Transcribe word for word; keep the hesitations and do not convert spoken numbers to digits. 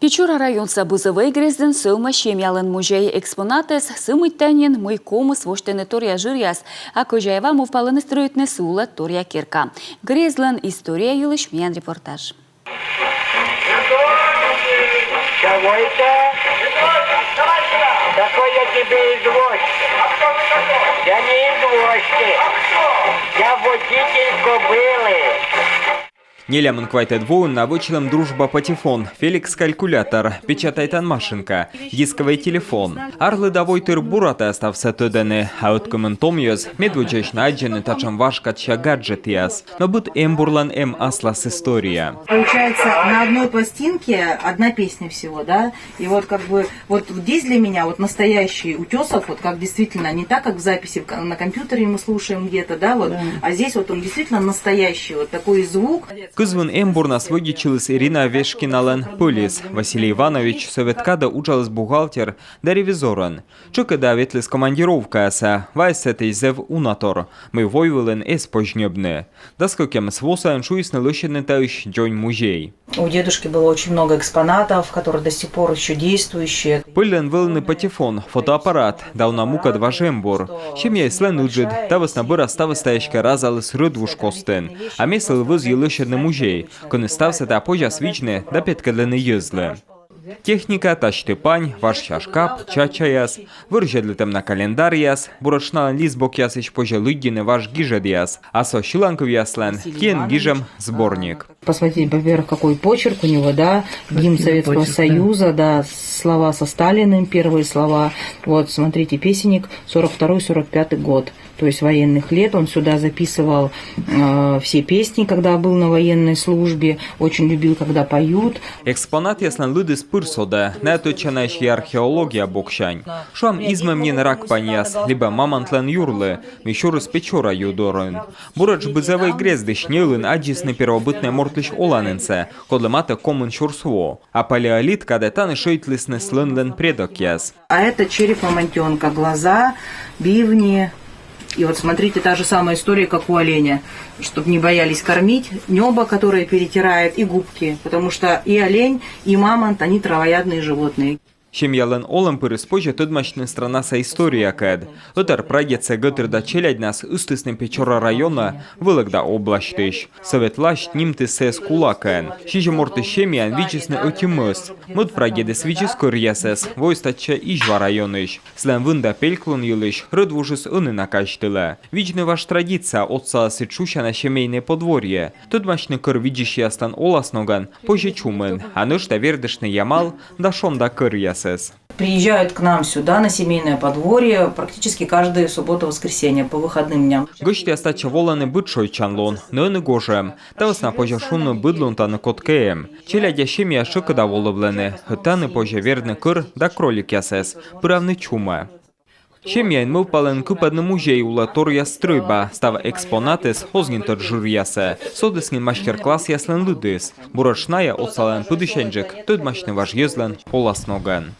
Печора районса Бызӧвӧй грездын сӧвмӧ семьялӧн музей. Экспонатыс сымында нин, мый ковмис восьтыны торъя жыръяс, а кӧзяева мӧвпалӧны стрӧитны сы улӧ торъя керка. Грездлӧн история йылысь миян репортаж. Чего это? Какой я тебе извозчик? Я не извозчик. Я водитель кобылы. Нелямын квайтӧд воын на вӧчлӧм «Дружба патефон», «Феликс калькулятор», печатайтан машинка, дисковӧй телефон. Арлыда войтыр бура тайӧс ставсӧ тӧдӧны, а ӧткымын том йӧз медводдзаысь на аддзӧны татшӧм важ кадся гаджетъяс. Но быд эмбурлӧн эм аслас история. Получается, на одной пластинке одна песня всего, да? И вот как бы вот здесь для меня вот настоящий Утесов, вот как действительно, не так, как в записи в ко- на компьютере мы слушаем где-то, да, вот, а здесь вот он действительно настоящий, вот такой звук. Кызвын эмбурнас вӧдитчыліс Ирина Вешкиналӧн пӧльыс. Василий Иванович сӧвет кадӧ уджаліс бухгалтер да ревизорӧн. Тшӧкыда ветліс командировкаясӧ, вайис сэтысь зэв уна тор, мый войвылын эз позь ньӧбны. Дас кӧкъямыс во сайын шуисны лӧсьӧдны таысь дзонь музей. У дедушки было очень много экспонатов, которые до сих пор еще действующие. Пӧльлӧн вӧліны патефон, фотоаппарат да уна мукӧд важ эмбур. Семьяыслӧн ыджыд, та вӧсна бӧрас ставыс тайӧ эськӧ разаліс рӧдвуж костын. А ме сылы вӧзйи лӧсьӧдны музей, кӧні ставсӧ тайӧ позяс видзны да петкӧдлыны йӧзлы. Техника тасьті-пань, важся шкап, чачаяс, вӧрзьӧдлытӧм на календаръяс, буретш налӧн листбокъясысь позьӧ лыддьыны важ гижӧдъяс, а со сьыланкывъяслӧн киӧн гижӧм сборник. Посмотрите, во-первых, какой почерк у него, да, гимн Советского Союза, да, слова со Сталиным, первые слова. Вот, смотрите, песенник, сорок второй, сорок пятый год. То есть военных лет он сюда записывал э, все песни, когда был на военной службе, очень любил, когда поют. Экспонатъяслӧн лыдыс пыр содӧ, найӧ тӧдчанаӧсь и археология боксянь. Шуам, измӧм нин ракпаньяс либӧ мамонтлӧн юрлы, мый сюрис Печора ю дорын. Буретш Бызӧвӧй грездысь ньӧлын аддзисны первобытнӧй мортлысь оланінсӧ, кодлы матӧ комын сюрс во. А палеолит кадӧ тані шӧйтлісны слӧнлӧн предокъяс. А это череп мамонтенка, глаза, бивни. И вот смотрите, та же самая история, как у оленя. Чтобы не боялись кормить, небо, которое перетирает, и губки. Потому что и олень, и мамонт, они травоядные животные. Семьялӧн олӧм пырыс позьӧ тӧдмасьны странаса историякӧд. Ӧтар прадедсӧ гӧтыр да челядьнас ыстісны Печора районӧ Вӧлӧгда обласьтысь. Сӧвет власьт нимтіс сійӧс кулакӧн. Сизим мортысь семьяын видзисны ӧти мӧс. Мӧд прадедыс видзис кӧръясӧс, воис татчӧ Изьва районысь. Сылӧн вын да пельклун йылысь рӧдвужыс ӧні на казьтылӧ. Видзны важ традиция отсалӧ сідз шусяна семейнӧй подворье. Тӧдмасьны кӧр видзысьяслӧн оласногӧн позьӧ чумын, а нӧшта вердыштны ямал да шонда кӧръясӧс. Приезжают к нам сюда, на семейное подворье, практически каждую субботу-воскресенье по выходным дням. Гӧсьтъяс татчӧ волӧны быд шойччан лун, но ӧні гожӧм. Та вӧсна позьӧ шуны, быд лун тані кодкӧ эм. Челядя семьяяс тшӧкыда волывлӧны, ӧд тані позьӧ вердны кӧр да кроликъясӧс, пыравны чумӧ. Семьяын мӧвпалӧны кыпӧдны музей улӧ торъя стрӧйба, став экспонатыс оз нин тӧд жыръясӧ. Содіс нин мастер-классъяслӧн лыдыс. Буретш найӧ отсалӧны пыдісяньджык тӧдмасьны важ йӧзлӧн оласногӧн.